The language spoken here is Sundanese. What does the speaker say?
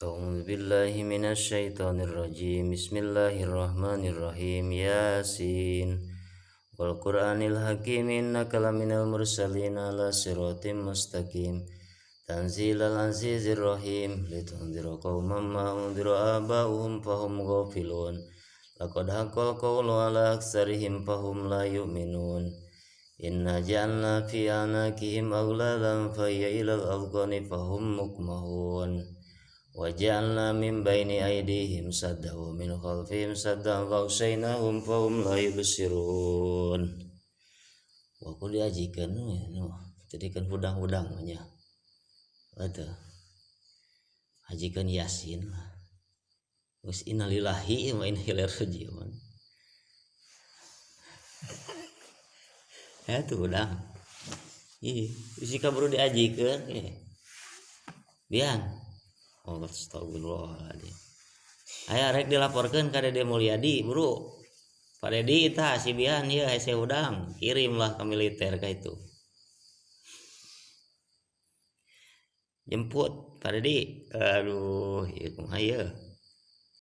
A'udzu billahi minasyaitonir rajim. Bismillahirrahmanirrahim. Yasin wal Qur'anil Hakim innaka laminal mursalin ala siratim mustaqim. Tanzilal azizir rahim litunzira qauman ma unzira aba'uhum fahum ghafilun. Laqad haqqal qawlu ala aktsarihim fahum la yu'minun. Inna ja'alna fi anakihim aghlalan fa hiya ilal azqani fahum mukmahun. Wa ja'alna min baini aydihim sadda wa min khalfihim sadda fa aghshaynahum fahum la yubsirun. Wa ku diajikeun we nu jadikeun hudang-hudang nya. Atuh. Ajikeun Yasin lah. Geus innalillahi wa inna ilaihi rajiun. Ya tuh hudang. Ih, bisi kaburu diajikeun ge. Bian. Oh, astagfirullahaladzim. Aya rek dilaporkeun ka Dede Mulyadi, bro. Pak Dedi tah si Bian ieu hese hudang, kirimlah ke militer ka itu. Jemput Pak Dedi. Aduh, ieu kumaha ieu?